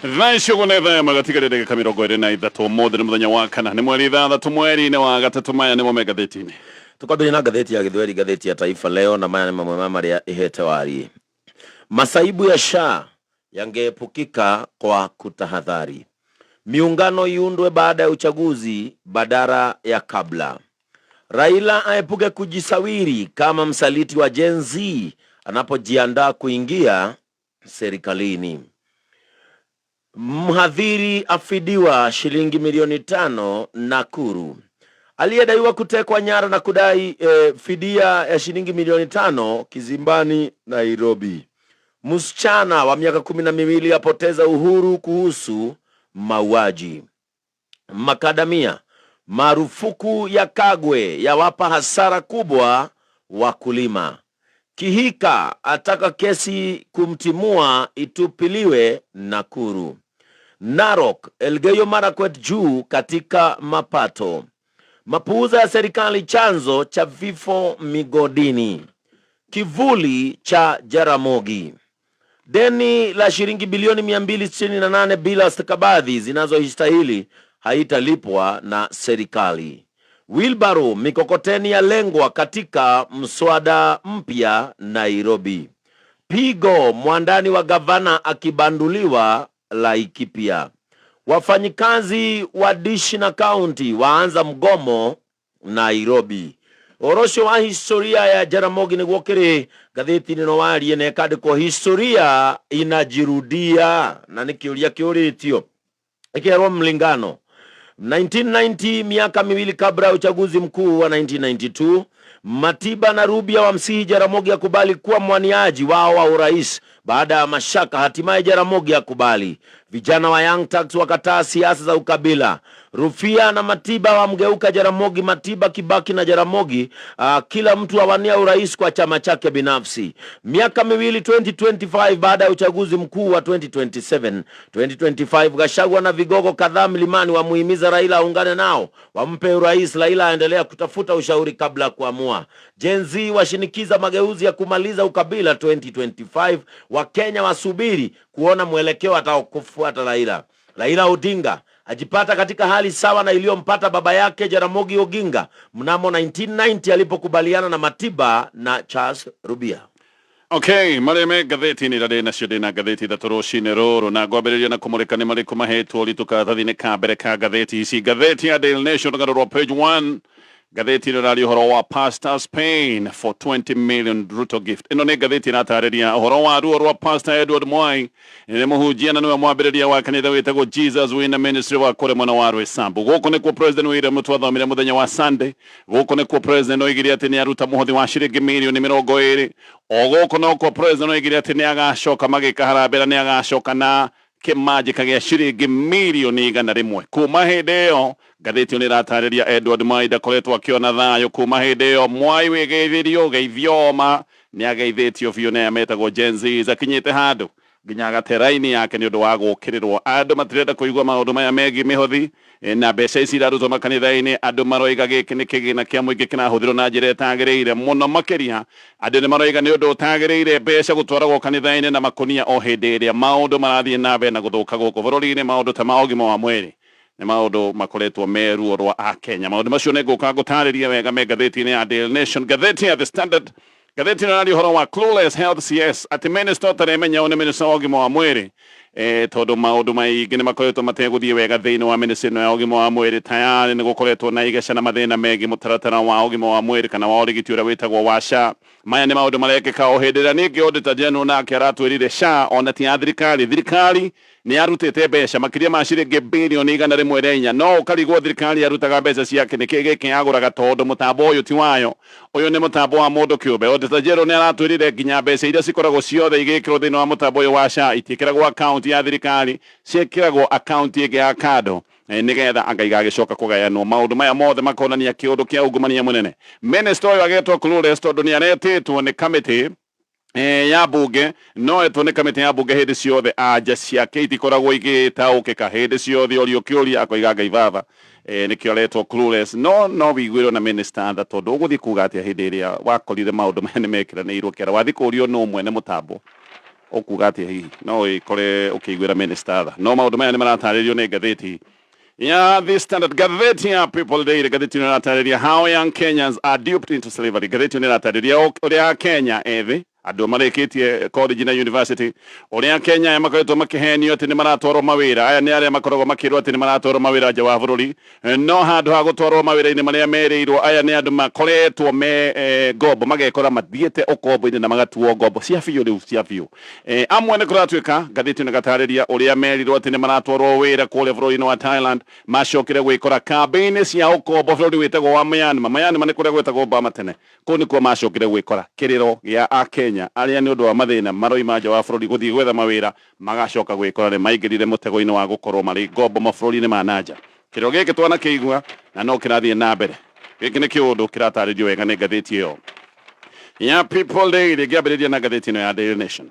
Thaa icio ũguo nĩ thaa ĩmwe gatigarĩ ndagĩka 23. Ũmũthĩ nĩ mũthenya wa kana, nĩ mweri 6 mweri-inĩ wa gatatũ. Maya nĩmo me ngathĩti-inĩ. Tũkwambĩrĩria na ngathĩti ya Gĩthweri, ngathĩti ya Taifa Leo, na maya nĩ mamwe ma marĩa ĩhete wariĩ. Masaibu ya SHA yangeepukika kwa kutahadhari. Miungano iundwe baada ya uchaguzi badala ya kabla. Raila aepuke kujisawiri kama msaliti wa Gen Z anapojiandaa kuingia serikalini. Mhadhiri afidiwa shilingi milioni 5 Nakuru. Aliyedaiwa kutekwa nyara na kudai fidia ya shilingi milioni 5 kizimbani Nairobi. Msichana wa miaka 12 apoteza uhuru kuhusu mauaji. Makadamia, marufuku ya Kagwe yawapa hasara kubwa wakulima. Kihika ataka kesi kumtimua itupiliwe Nakuru. Narok, Elgeyo Marakwet juu katika mapato. Mapuuza ya serikali chanzo cha vifo migodini. Kivuli cha Jaramogi. Deni la shilingi bilioni 268 bila stakabadhi zinazostahili haitalipwa na serikali. Wilbaro, mikokoteni yalengwa katika mswada mpya Nairobi. Pigo, mwandani wa gavana akibanduliwa Laikipia. Wafanyikazi wa dishi na kaunti waanza mgomo Nairobi. Ũhoro ũcio wa historia ya Jaramogi nĩguo kĩrĩ ngathĩti-inĩ ĩno warie na ĩkandĩkwo historia inajirudia, na nĩ kĩũria kĩũrĩtio ĩkerwo mlingano 1990, miaka miwili kabla ya uchaguzi mkuu wa 1992, Matiba na Rubia wamsihi Jaramogi akubali kuwa mwaniaji wao wa urais baada ya mashaka. Hatimaye Jaramogi akubali. Vijana wa Young Turks wakataa siasa za ukabila. Rufia na Matiba wamgeuka Jaramogi. Matiba, Kibaki na Jaramogi, kila mtu awania urais kwa chama chake binafsi. Miaka miwili 2025 baada ya uchaguzi mkuu wa 2027 2025, Gachagua na vigogo kadhaa mlimani wamuhimiza Raila aungane nao wampe urais. Raila aendelea kutafuta ushauri kabla ya kuamua. Gen Z washinikiza mageuzi ya kumaliza ukabila 2025. Wakenya wasubiri kuona mwelekeo ataokufuata Raila. Raila Odinga ajipata katika hali sawa na iliyompata baba yake Jaramogi Oginga mnamo 1990 alipokubaliana na Matiba na Charles Rubia. Okay, marĩa me ngathĩti-inĩ ĩrĩa ndĩ nacio, ndĩ na ngathĩti ithatũ rũcinĩ rũrũ, na ngwambĩrĩria na kũmũrĩka nĩ marĩkũ mahetwo ũritũ karatathi-inĩ ka mbere ka ngathĩti ici. Ngathĩti ya Daily Nation, rũgano rwa page 1, ngathĩti ĩno ĩraria ũhoro wa pastor's pain for 20 million Ruto gift. Ĩno nĩ ngathĩti ĩratarĩria ũhoro wa ruo rwa Pastor Edward Mwai, nĩ mũhunjia na nĩwe mwambĩrĩria wa kanitha wĩtagwo Jesus Winner Ministry wa kũrĩa mwena wa Roysambu. Gũkũ nĩkuo President William Ruto athomire mũthenya wa Sunday. Gũkũ nĩkuo President oigire atĩ nĩ aruta mũhothi wa ciringi mirioni 20. O gũkũ nokuo President oigire atĩ nĩ agacoka magĩka harambee na nĩ agacoka na kĩmanjĩka gĩa ciringi mirioni 100. Kuma hĩndĩ ĩyo, ngathĩti ĩyo nĩ ĩratarĩria Edward Mwai ndakoretwo akĩona thayũ. Kuma hĩndĩ ĩyo Mwai wĩgeithĩrio geithio ma nĩ ageithĩtio biũ nĩ aya metagwo Gen Z. Akinyĩte handũ nginya agate raini yake nĩ ũndũ wa gũkĩrĩrwo. Andũ matirenda kũigua maũndũ maya megiĩ mĩhothi na mbeca ici irarutwo makanitha-inĩ. Andũ maroiga gĩkĩ nĩ kĩgĩna kĩa mũingĩ kĩrahũthĩrwo na njĩra ĩtagĩrĩire. Mũno makĩria andũ nĩ maroiga nĩ ũndũ ũtagĩrĩire mbeca gũtwaragwo kanitha-inĩ na makũnia o hĩndĩ ĩrĩa maũndũ marathiĩ na mbere na gũthũka gũkũ bũrũri-inĩ. Maũndũ ta ma ũgima wa mwĩrĩ nĩ maũndũ makoretwo me ruo rwa Akenya. Maũndũ macio nĩ ngũka ngũtarĩrie wega me ngathĩti-inĩ ya Daily Nation. Ngathĩti ya The Standard, ngathĩti ĩno ĩraria ũhoro wa clueless health CS, atĩ minister ũtaremenya ũyũ nĩ minister wa ũgima wa mwĩrĩ, tondũ maũndũ maingĩ nĩ makoretwo mategũthiĩ wega thĩinĩ wa ministry ĩno ya ũgima wa mwĩrĩ. Tayarĩ nĩ gũkoretwo na igeca na mathĩna megiĩ mũtaratara wa ũgima wa mwĩrĩ kana wa ũrigiti ũrĩa wĩtagwo wa SHA. Maya nĩ maũndũ marekĩka o hĩndĩ ĩrĩa ningĩ Auditor General nake aratwĩrire SHA ona ti ya thirikari. Thirikari nĩ yarutĩte mbeca makĩria ma ciringi birioni 104, no ũkarigwo thirikari yarutaga mbeca ciake nĩkĩ gĩkĩ yagũraga, tondũ mũtambo ũyũ ti wayo, ũyũ nĩ mũtambo wa mũndũ kĩũmbe. Auditor General nĩ aratwĩrire nginya mbeca iria cikoragwo ciothe igĩkĩrwo thĩinĩ wa mũtambo ũyũ wa SHA itiĩkĩragwo akaunti ya thirikari, ciĩkĩragwo akaunti ĩngĩ ya kando nĩgetha anga igagĩcoka kũgayanwo. Maũndũ maya mothe makonania kĩũndũ kĩa ungumania mũnene. Minister ũyũ agetwo clueless tondũ nĩ aretĩtwo nĩ kamĩtĩ ya bunge, no etwo nĩ kamĩtĩ ya bunge hĩndĩ ciothe anja ciake itikoragwo igĩtaũkĩka. Hĩndĩ ciothe orio kĩũria akoiga Ngai baba. Nĩkĩo aretwo clueless. No wĩiguĩrwo na minister tha, tondũ ũgũthiĩ kuga atĩa hĩndĩ ĩrĩa wakorire maũndũ maya nĩ mekĩranĩirwo kĩara, wathiĩ kũũrio nũ mwene mũtambo? Ũkuga atĩa hihi? No wĩkore ũkĩiguĩra minister tha. No maũndũ maya nĩ maratarĩrio nĩ ngathĩti ya The Standard. Ngathĩti ya People Daily, ngathĩti ĩno ĩratarĩria how young Kenyans are duped into slavery. Ngathĩti ĩno ĩratarĩria ũrĩa Kenya ethĩ andũ marĩkĩtie college na university ũrĩa Kenya aya makoretwo makĩhenio atĩ nĩ maratwarwo mawĩra. Aya nĩ arĩa makoragwo makĩrwo atĩ nĩ maratwarwo mawĩra nja wa bũrũri, no handũ ha gũtwarwo mawĩra-inĩ marĩa merĩirwo, aya nĩ andũ makoretwo me ngombo, magekora mathiĩte ũkombo-inĩ na magatuo ngombo cia biũ rĩu cia biũ. Amwe nĩ kũratuĩka ngathĩti ĩno ĩgatarĩria ũrĩa merirwo atĩ nĩ maratwarwo wĩra kũrĩa bũrũri-inĩ wa Thailand, macokire gwĩkora kambĩ-inĩ cia ũkombo bũrũri wĩtagwo wa Myanmar. Myanmar nĩ kũrĩa gwetagwo Burma tene. Kũu nĩkuo macokire gwĩkora. Kĩrĩro gĩa Akenya arĩa nĩ ũndũ wa mathĩna maroima nja wa bũrũri gũthiĩ gwetha mawĩra magacoka gwĩkora nĩ maingĩrire mũtego-inĩ wa gũkorwo marĩ ngombo mabũrũri-inĩ ma na nja. Kĩrĩro gĩkĩ twanakĩigua na no kĩrathiĩ na mbere. Gĩkĩ nĩ kĩũndũ kĩratarĩrio wega nĩ ngathĩti ĩyo ya People Daily, ngĩambĩrĩria na ngathĩti ĩno ya Daily Nation.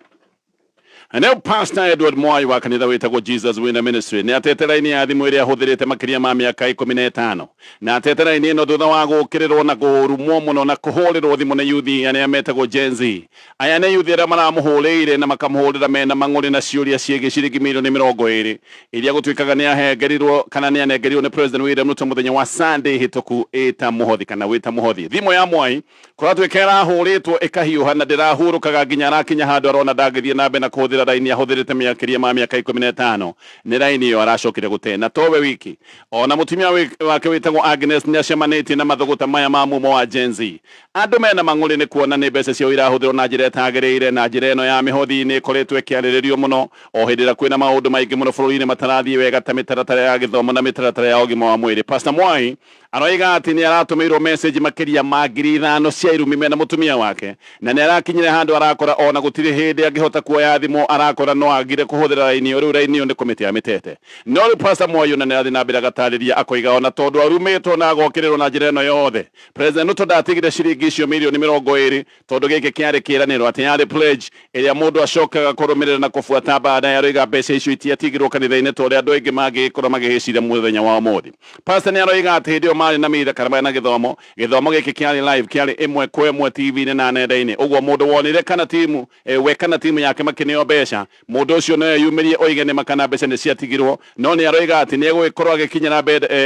Nĩu Pastor Edward Mwai wa kanitha wĩtagwo Jesus Winner Ministry nĩ atete raini ya thimũ ĩrĩa ahũthĩrĩte makĩria ma mĩaka 15, na atete raini ĩno thutha wa gũũkĩrĩrwo na kũrumwo mũno na kũhũrĩrwo thimũ nĩ yuthi arĩa metagwo Gen Z. Aya nĩ yuthi arĩa maramũhũrĩire na makamũhũrĩra mena mang'ũrĩ na ciũria ciĩgiĩ ciringi mirioni 20 iria gũtuĩkaga nĩ ahengerirwo kana nĩ anengerirwo nĩ President William Ruto mũthenya wa Sunday hĩtũku ĩta mũhothi kana wĩta mũhothi. Thimũ ya Mwai kũratuĩka ĩrahũrĩtwo ĩkahiũha na ndĩrahurũkaga nginya arakinya handũ arona ndangĩthiĩ na mbere na kũhũthĩra raini ahũthĩrĩte makĩria ma mĩaka 15. Nĩ raini ĩyo aracokire gũte. Na towe wiki, ona mũtumia wake wĩtagwo Agnes nĩ acemanĩtie na mathũgũta maya ma mumo wa Gen Z. Andũ mena mang'ũrĩ nĩ kuona nĩ mbeca ciao irahũthĩrwo na njĩra ĩtagĩrĩire, na njĩra ĩno ya mĩhothi nĩ ĩkoretwo ĩkĩarĩrĩrio mũno o hĩndĩ ĩrĩa kwĩna maũndũ maingĩ mũno bũrũri-inĩ matarathiĩ wega ta mĩtaratara ya gĩthomo na mĩtaratara ya ũgima wa mwĩrĩ. Pastor Mwai aroiga atĩ nĩ aratũmĩirwo message makĩria ma 5,000 cia irumi mena mũtumia wake, na nĩ arakinyire handũ arakora ona gũtirĩ hĩndĩ angĩhota kuoya thimũ, arakora no agire kũhũthĩra raini ĩyo, rĩu raini ĩyo nĩ kũmĩte amĩtete. No rĩu Pastor Mwai ona nĩ arathiĩ na mbere agatarĩria akoiga ona tondũ arumĩtwo na agokĩrĩrwo na njĩra ĩno yothe, President Ruto ndatigire ciringi icio mirioni 20 tondũ gĩkĩ kĩarĩ kĩĩranĩro atĩ yarĩ pledge ĩrĩa mũndũ acokaga kũrũmĩrĩra na kũbuata baadaye. Aroiga mbeca icio itiatigirwo kanitha-inĩ ta ũrĩa andũ aingĩ mangĩgĩkorwo magĩgĩciria mũthenya wa ũmũthĩ. Pastor nĩ aroiga atĩ hĩndĩ ĩyo marĩ na mitha kana marĩ na gĩthomo, gĩthomo gĩkĩ kĩarĩ live, kĩarĩ ĩmwe kwa ĩmwe TV-inĩ na nenda-inĩ. Ũguo mũndũ wonire kana timu we kana timu yake makĩneo mbeca, mũndũ ũcio no eyumĩrie oige nĩma kana mbeca nĩ ciatigirwo, no nĩ aroiga atĩ nĩ egũgĩkorwo agĩkinyĩra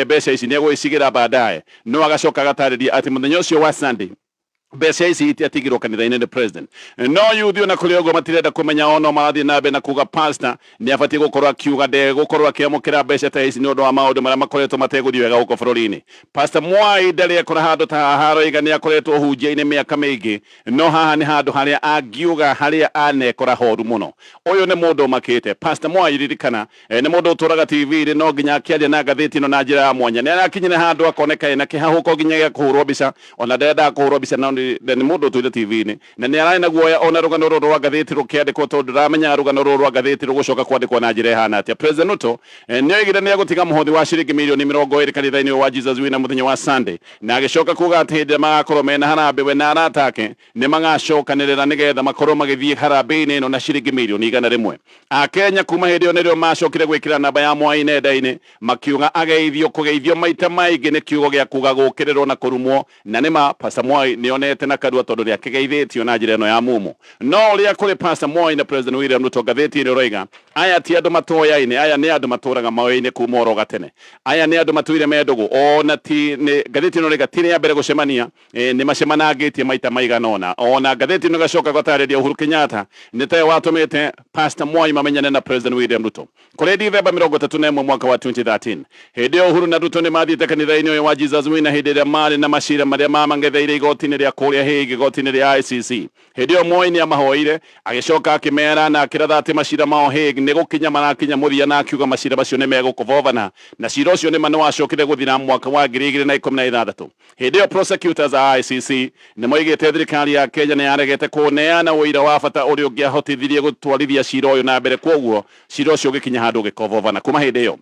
mbeca ici, nĩ egũgĩcigĩra baadaye. No agacoka agatarĩria atĩ mũthenya ũcio wa Sunday mbeca ici itiatigirwo kanitha-inĩ nĩ president. No yuthi ona kũrĩ ũguo matirenda kũmenya, ono marathiĩ na mbere na kuga pastor nĩ abatiĩ gũkorwo akiuga ndegũkorwo akĩamũkĩra mbeca ta ici nĩ ũndũ wa maũndũ marĩa makoretwo mategũthiĩ wega gũkũ bũrũri-inĩ. Pastor Mwai ndarĩ ekora handũ ta haha, aroiga nĩ akoretwo ũhunjia-inĩ mĩaka mĩingĩ, no haha nĩ handũ harĩa angiuga harĩa anekora horu mũno. Ũyũ nĩ mũndũ ũmakĩte. Pastor Mwai, ririkana, nĩ mũndũ ũtũraga TV-inĩ, no nginya akĩaria na ngathĩti ĩno na njĩra ya mwanya. Nĩ arakinyire handũ akoneka ena kĩhahũko nginya gĩa kũhũrwo mbica, ona ndendaga kũhũrwo mbica, no nĩ mũndũ ũtũire TV-inĩ na nĩ ararĩ na guoya ona rũgano rũrũ rwa ngathĩti rũkĩandĩkwo, tondũ ndũramenyaga rũgano rũrũ rwa ngathĩti rũgũcoka kwandĩkwo na njĩra ĩhana atĩa. President Ruto nĩ oigire nĩ egũtiga mũhothi wa ciringi mirioni 20 kanitha-inĩ ũyũ wa Jesus Winner mũthenya wa Sunday, na agĩcoka kuga atĩ hĩndĩ ĩrĩa magakorwo mena harambee we na arata ake nĩ magacokanĩrĩra nĩgetha makorwo magĩthiĩ harambee-inĩ ĩno na ciringi mirioni 100. Akenya kuma hĩndĩ ĩyo nĩrĩo macokire gwĩkĩra namba ya Mwai nenda-inĩ makiuga ageithio. Kũgeithio maita maingĩ nĩ kiugo gĩa kuga gũũkĩrĩrwo na kũrumwo, na nĩma Pastor Mwai nĩonete na karua tondũ nĩakĩgeithĩtio na njĩra ĩno ya mumo. No ũrĩa kũrĩ Pastor Mwai na President William Ruto, ngathĩti ĩno ĩroiga aya ti andũ matoyaine, aya nĩ andũ matũraga maoyaine kuma oro gatene, aya nĩ andũ matũire me ndũgũ, ona ti nĩ ngathĩti ĩno ĩroiga ti rĩa mbere gũcemania, nĩ macemanangĩtie maita maigana ũna. Ona ngathĩti ĩno ĩgacoka gũtarĩria Uhuru Kenyatta nĩ tawe watũmĩte Pastor Mwai mamenyane na President William Ruto kũrĩ Dithemba 31 mwaka wa 2013. Hĩndĩ ĩyo Uhuru na Ruto nĩ mathiĩte kanitha-inĩ ũyũ wa Jesus Winner hĩndĩ ĩrĩa marĩ na macira marĩa mamang'etheire igoti-inĩ rĩa kũrĩa Hague, igoti-inĩ rĩa ICC. Hĩndĩ ĩyo Moi nĩ amahoire, agĩcoka akĩmeera na akĩratha atĩ macira mao Hague nĩ gũkinya marakinya mũthia, na akiuga macira macio nĩ megũkobobana, na cira ũcio nĩma nĩ wacokire gũthira mwaka wa 2016. Hĩndĩ ĩyo prosecutors a ICC nĩ moigĩte thirikari ya Kenya nĩ yaregete kũneana ũira wa bata ũrĩa ũngĩahotithirie gũtwarithia cira ũyũ na mbere, kwoguo cira ũcio ũgĩkinya handũ ũgĩkobobana. Kuma hĩndĩ ĩyo,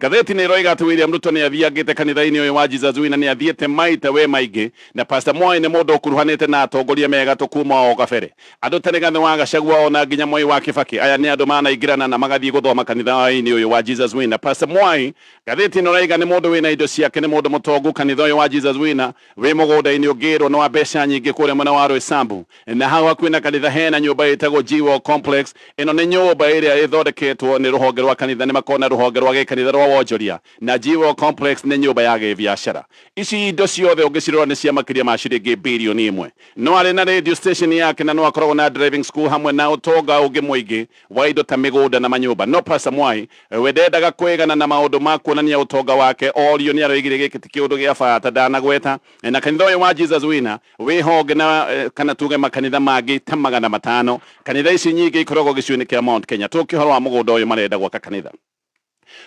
Ngathĩti nĩ ĩroiga atĩ William Ruto nĩ athiangĩte kanitha-inĩ ũyũ wa Jesus Winner, nĩ athiĩte maita we maingĩ, na Pastor Mwai nĩ mũndũ ũkuruhanĩte na atongoria me gatũ kuma o gabere. Andũ ta Rigathĩ wa Gachagua ona nginya Mwai wa Kibaki, aya nĩ andũ manaingĩrana na magathiĩ gũthoma kanitha-inĩ ũyũ wa Jesus Winner. Pastor Mwai, ngathĩti ĩno ĩraiga nĩ mũndũ wĩna indo ciake, nĩ mũndũ mũtongu. Kanitha ũyũ wa Jesus Winner wĩ mũgũnda-inĩ ũngĩrwo nĩ wa mbeca nyingĩ kũrĩa mwena wa Roysambu, na hau hakuhĩ na kanitha hena nyũmba ĩtagwo Jewel Complex. Ĩno nĩ nyũmba ĩrĩa ĩthondeketwo nĩ rũhonge rwa kanitha, nĩ makoragwo na rũhonge rwa gĩkanitha rwa wonjoria, na Jewel Complex nĩ nyũmba ya gĩbiacara. Ici indo ciothe ũngĩcirora nĩ cia makĩria ma ciringi birioni ĩmwe. No arĩ na radio station yake na no akoragwo na driving school hamwe na ũtonga ũngĩ mũingĩ wa indo ta mĩgũnda na manyũmba. No Pastor Mwai we ndendaga kwĩgana na maũndũ ma kuonania ũtonga wake, orio nĩ aroigire gĩkĩ ti kĩũndũ gĩa bata ndanagweta. Na kanitha ũyũ wa Jesus Winner wĩ honge na kana tuge makanitha mangĩ ta 500. Kanitha ici nyingĩ ikoragwo gĩcigo-inĩ kĩa Mount Kenya. Tũke ũhoro wa mũgũnda ũyũ marenda gwaka kanitha.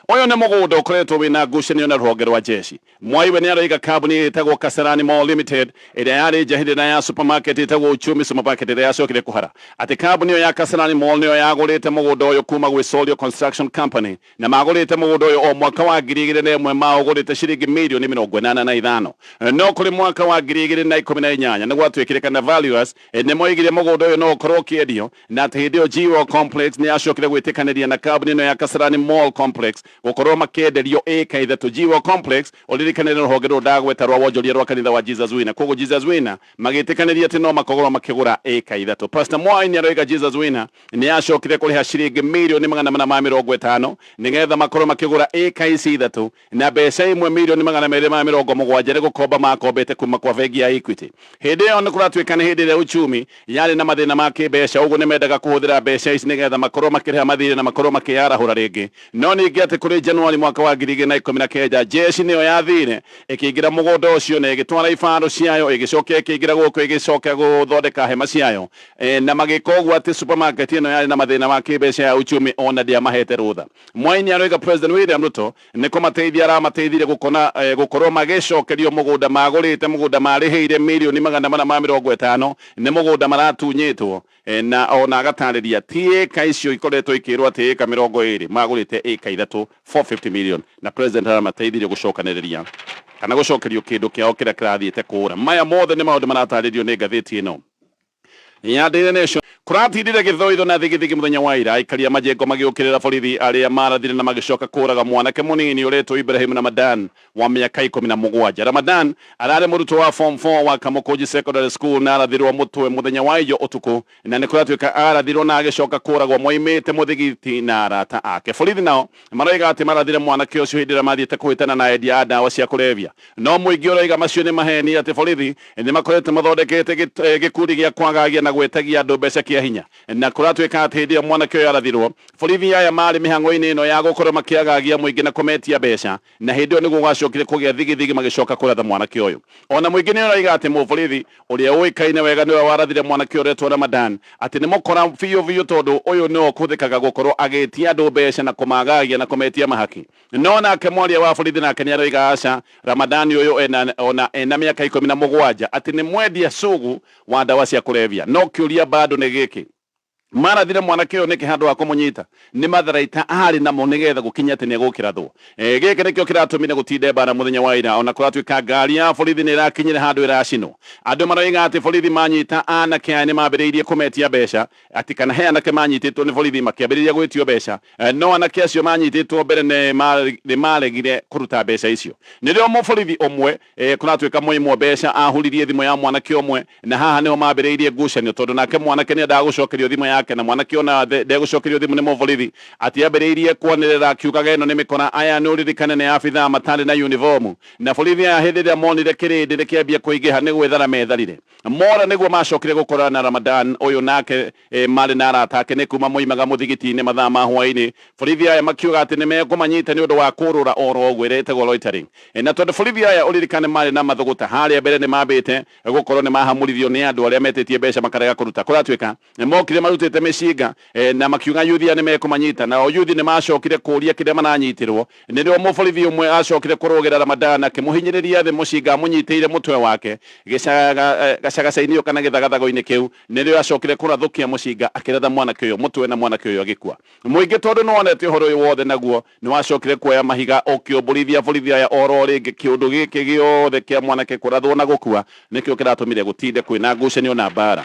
Ũyũ nĩ mũgũnda ũkoretwo wĩna ngucanio na rũhonge rwa jeshi. Mwai we nĩaraiga kambuni ĩtagwo Kasarani Mall Limited ĩrĩa yarĩ njahĩrĩra ya supermarket ĩtagwo Uchumi Supermarket ĩrĩa yacokire kũhara atĩ kambuni ĩyo ya Kasarani Mall nĩyo yagũrĩte mũgũnda ũyũ kuma gwĩ Solio Construction Company, na magũrĩte mũgũnda ũyũ o mwaka wa 2001, maũgũrĩte ciringi mirioni 85. No kũrĩ mwaka wa 2018 nĩ gwatuĩkire kana valuers nĩ moigire mũgũnda ũyũ no ũkorwo ũkĩendio, na atĩ hĩndĩ ĩyo Jewel Complex nĩ yacokire gwĩtĩkanĩria na kambuni ĩno ya Kasarani Mall Complex gũkorwo makĩenderio ĩka ithatũ. Jewel Complex, ũririkane, nĩ rũhonge rũrũ ndagweta rwa wonjoria rwa kanitha wa Jesus Winner. Koguo Jesus Winner magĩtĩkanĩria atĩ no makorwo makĩgũra ĩka ithatũ. Pastor Mwai nĩ aroiga Jesus Winner nĩ yacokire kũrĩha ciringi mirioni 450 nĩgetha makorwo makĩgũra ĩka ici ithatũ, na mbeca imwe mirioni 270 nĩ gũkomba makombete kuma kwa bengi ya Equity. Hĩndĩ ĩyo nĩ kũratuĩka nĩ hĩndĩ ĩrĩa uchumi yarĩ na mathĩna ma kĩmbeca, ũguo nĩ mendaga kũhũthĩra mbeca ici nĩgetha makorwo makĩrĩha mathirĩ na makorwo makĩyarahũra rĩngĩ. No ningĩ atĩ kũrĩ Januari mwaka wa 2019, jeshi nĩyo yathire ĩkĩingĩra mũgũnda ũcio na ĩgĩtwara ibaro ciayo, ĩgĩcoka ĩkĩingĩra gũkũ, ĩgĩcoka gũthondeka hema ciayo, na magĩka ũguo atĩ supermarket ĩno yarĩ na mathĩna ma kĩmbeca ya uchumi ona ndĩamahete rũtha. Mwai nĩ aroiga President William Ruto nĩ kũmateithia aramateithire gũkona gũkorwo magĩcokerio mũgũnda magũrĩte, mũgũnda marĩhĩire mirioni 450, nĩ mũgũnda maratunyĩtwo. Na ona agatarĩria ti ĩka icio ikoretwo ikĩrwo atĩ ĩka 20, magũrĩte ĩka ithatũ 450 million, na president aramateithirie gũcokanĩrĩria kana gũcokerio kĩndũ kĩao kĩrĩa kĩrathiĩte kũũra. Maya mothe nĩ maũndũ maratarĩrio nĩ ngathĩti ĩno ya Daily Nation. Kũratindire gĩthoitho na thigithigi mũthenya wa ira, aikaria majengo magĩũkĩrĩra borithi arĩa marathire na magĩcoka kũraga mwanake mũnini ũretwo Ibrahim Ramadan wa mĩaka 17. Ramadan ararĩ mũrutwo wa form 4 wa Kamukunji Secondary School na arathirwo mũtwe mũthenya wa ijo ũtukũ, na nĩ kũratuĩka arathirwo na agĩcoka kũragwo moimĩte mũthigiti na arata ake. Borithi nao maroiga atĩ marathire mwanake ũcio hĩndĩ ĩrĩa mathiĩte kũhĩtana na endia a ndawa cia kũrebia, no mũingĩ ũroiga macio nĩ maheni, atĩ borithi nĩ makoretwo mathondekete gĩkundi gĩa kwagagia na gwĩtagia andũ mbeca kĩa hinya. Na kũratuĩka atĩ hĩndĩ ĩyo mwanake ũyũ arathirwo, borithi aya marĩ mĩhang'o-inĩ ĩno ya gũkorwo makĩagagia mũingĩ na kũmetia mbeca, na hĩndĩ ĩyo nĩguo gwacokire kũgĩa thigithigi magĩcoka kũratha mwanake ũyũ. Ona mũingĩ nĩ ũroiga atĩ mũborithi ũrĩa ũĩkaine wega nĩwe warathire mwanake ũyũ ũretwo Ramadan, atĩ nĩ mũkora biũ biũ, tondũ ũyũ nĩwe ũkũhũthĩkaga gũkorwo agĩtia andũ mbeca na kũmagagia na kũmetia mahaki. No nake mwaria wa borithi nake nĩ aroiga aca, Ramadani ũyũ ena ona ena mĩaka 17, atĩ nĩ mwendia sugu wa ndawa cia kũrebia. No kĩũria bado nĩ gĩkĩ: marathire mwanake ũyũ nĩkĩ handũ ha kũmũnyita nĩ matharaita arĩ namo nĩgetha gũkinya atĩ nĩegũkĩrathwo? Gĩkĩ nĩkĩo kĩratũmire gũtinde mbara mũthenya wa ira. Ona kũratuĩka ngari ya borithi nĩ ĩrakinyire handũ ĩracinwo. Andũ maroiga atĩ borithi manyita anake aya nĩ mambĩrĩirie kũmetia mbeca, atĩ kana he anake manyitĩtwo nĩ borithi makĩambĩrĩria gwĩtio mbeca, no anake acio manyitĩtwo mbere nĩ maregire kũruta mbeca icio. Nĩrĩo mũborithi ũmwe kũratuĩka moimwo mbeca ahuririe thimũ ya mwanake ũmwe, na haha nĩho mambĩrĩirie ngucanio, tondũ nake mwanake nĩendaga gũcokerio thimũ yake na mwanake ona ndegũcokerio thimũ nĩ mũborithi. Atĩ ambĩrĩirie kwanĩrĩra akiugaga ĩno nĩ mĩkora, aya nĩ ũririkane nĩ abithaa matarĩ na uniform. Na borithi aya hĩndĩ ĩrĩa monire kĩrĩndĩ nĩkĩambia kũingĩha nĩ gwĩthara metharire mora, nĩguo macokire gũkorana na Ramadan ũyũ nake marĩ na arata ake nĩ kuma moimaga mũthigiti-inĩ mathaa ma hwaĩ-inĩ. Borithi aya makiuga atĩ nĩ mekũmanyita nĩ ũndũ wa kũrũra oro ũguo, ĩrĩa ĩtagwo loitering. Na tondũ borithi aya ũririkane marĩ na mathũgũta harĩa mbere, nĩ mambĩte gũkorwo nĩ mahamũrithio nĩ andũ arĩa metĩtie mbeca makarega kũruta, kũratuĩka mokire marutĩte manyitĩte mĩcinga na makiuga yuthi aya nĩ mekũmanyita. Nao yuthi nĩ macokire kũria kĩrĩa maranyitirwo. Nĩrĩo mũborithi ũmwe acokire kũrũgĩra Ramadan akĩmũhinyĩrĩria thĩ mũcinga amũnyitĩire mũtwe wake gacagaca-inĩ kana gĩthagathago-inĩ kĩu. Nĩrĩo acokire kũrathũkia mũcinga akĩratha mwanake ũyũ mũtwe na mwanake ũyũ agĩkua. Mũingĩ tondũ nĩwonete ũhoro ũyũ wothe naguo nĩwacokire kuoya mahiga ũkĩũmbũrithia borithi aya oro rĩngĩ. Kĩũndũ gĩkĩ gĩothe kĩa mwanake kũrathwo na gũkua nĩkĩo kĩratũmire gũtinde kwĩna ngucanio na mbara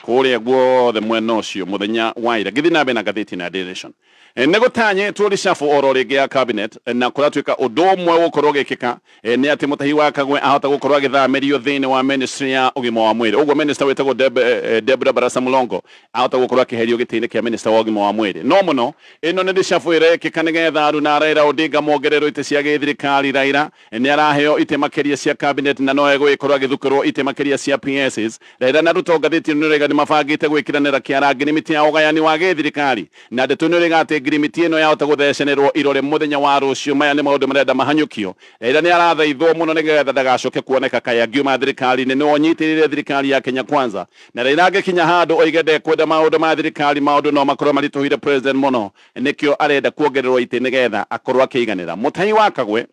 kũrĩa guothe mwena ũcio mũthenya wa ira. Ngĩthiĩ na mbere na ngathĩti na Daily Nation, nĩ gũtanyĩtwo reshuffle oro rĩngĩ ya cabinet, na kũratuĩka ũndũ ũmwe ũgũkorwo ũgĩkĩka nĩ atĩ Mũtahi wa Kagwe ahota gũkorwo agĩthamĩrio thĩinĩ wa ministry ya ũgima wa mwĩrĩ. Ũguo minister wĩtagwo Debra Barasa Mulongo ahota gũkorwo akĩherio gĩtĩ-inĩ kĩa minister wa ũgima wa mwĩrĩ. No mũno ĩno nĩ reshuffle ĩrekĩka nĩgetha aruna a Raila Odinga mongererwo itĩ cia gĩthirikari. Raila nĩ araheo itĩ makĩria cia cabinet na no egũgĩkorwo agĩthukĩrwo itĩ makĩria cia PSs. Raila na Ruto ngathĩti ĩno nĩraiga nĩmabangĩte gwĩkĩranĩra kĩara ngirimiti ya ũgayani wa gĩthirikari, na ndeto nĩraiga atĩ ngirimiti ĩno yahota gũthecenĩrwo irore mũthenya wa rũciũ. Maya nĩ maũndũ marenda mahanyũkio. Raila nĩ arathaithwo mũno nĩgetha ndagacoke kuoneka kaĩ angiuma thirikari-inĩ. Nĩwe ũnyitĩrĩire thirikari ya Kenya Kwanza, na Raila angĩkinya handũ oige ndekwenda maũndũ ma thirikari, maũndũ no makorwo maritũhĩire president mũno. Nĩkĩo arenda kuongererwo itĩ nĩgetha akorwo akĩiganĩra. Mũtahi wa Kagwe,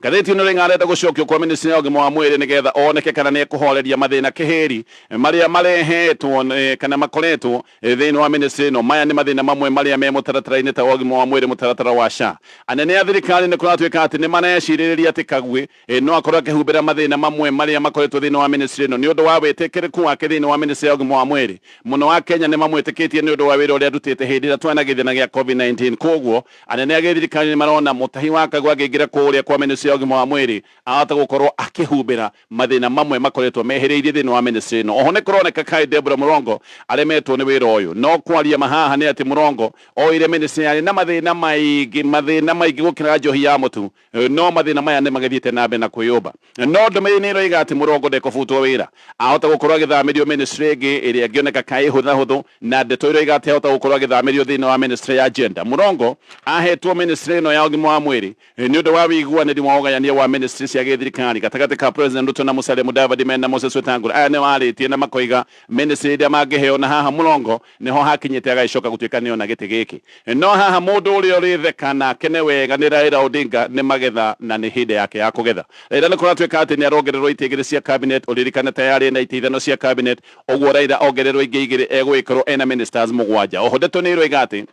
ngathĩti ĩno rĩng'a arenda gũcokio kwa ministry ya ũgima wa mwĩrĩ nĩgetha oneke kana nĩ ekũhoreria mathĩna kĩhĩri marĩa marehetwo kana makoretwo thĩinĩ wa ministry ĩno. Maya nĩ mathĩna mamwe marĩa me mũtaratara-inĩ ta wa ũgima wa mwĩrĩ, mũtaratara wa SHA. Anene a thirikari nĩ kũratuĩka atĩ nĩ marecirĩrĩria atĩ Kagwe no akorwo akĩhumbĩra mathĩna mamwe marĩa makoretwo thĩinĩ wa ministry ĩno nĩ ũndũ wa wĩtĩkĩrĩku wake thĩinĩ wa ministry ya ũgima wa mwĩrĩ. Mũno wa Kenya nĩ mamwĩtĩkĩtie nĩ ũndũ wa wĩra ũrĩa arutĩte hĩndĩ ĩrĩa twarĩ na gĩthĩna gĩa COVID-19. Kwoguo anene a gĩthirikari nĩ marona Mũtahi wa Kagwe angĩingĩra kũrĩa kwa ministry ya ũgima wa mwĩrĩ ahota gũkorwo akĩhumbĩra mathĩna mamwe makoretwo mehĩrĩirie thĩinĩ wa ministry ĩno. Oho nĩ kũroneka kaĩ Deborah Mũrongo aremetwo nĩ wĩra ũyũ. No kwaria ma haha nĩ atĩ Mũrongo oire ministry yarĩ na mathĩna maingĩ, mathĩna maingĩ gũkĩra njohi ya mũtu. No mathĩna maya nĩ magĩthiĩte na mbere na kwĩyũmba. No ndũmĩrĩri nĩ ĩroiga atĩ Mũrongo ndekũbutwo wĩra. Ahota gũkorwo agĩthamĩrio ministry ĩngĩ ĩrĩa ĩngĩoneka kaĩ hũthahũthũ, na ndeto iroiga atĩ ahota gũkorwo agĩthamĩrio thĩinĩ wa ministry ya gender. Mũrongo ahetwo ministry ĩno ya ũgima wa mwĩrĩ nĩ ũndũ wa wĩiguanĩri wa ũgayania wa ministry cia gĩthirikari gatagatĩ ka President Ruto na Musalia Mudavadi mena Moses Wetangula. Aya nĩ marĩtie na makoiga ministry ĩrĩa mangĩheo, na haha Mũrongo nĩho hakinyĩte agagĩcoka gũtuĩka nĩona gĩtĩ gĩkĩ. No haha mũndũ ũrĩa ũrĩtheka na akene wega nĩ Raila Odinga. Nĩ magetha na nĩ hĩndĩ yake ya kũgetha. Raila nĩ kũratuĩka atĩ nĩ arongererwo itĩ igĩrĩ cia cabinet. Ũririkane tayarĩ na itĩ ithano cia cabinet, ũguo Raila ongererwo ingĩ igĩrĩ egũgĩkorwo ena ministers mũgwanja. Oho ndeto nĩ iroiga atĩ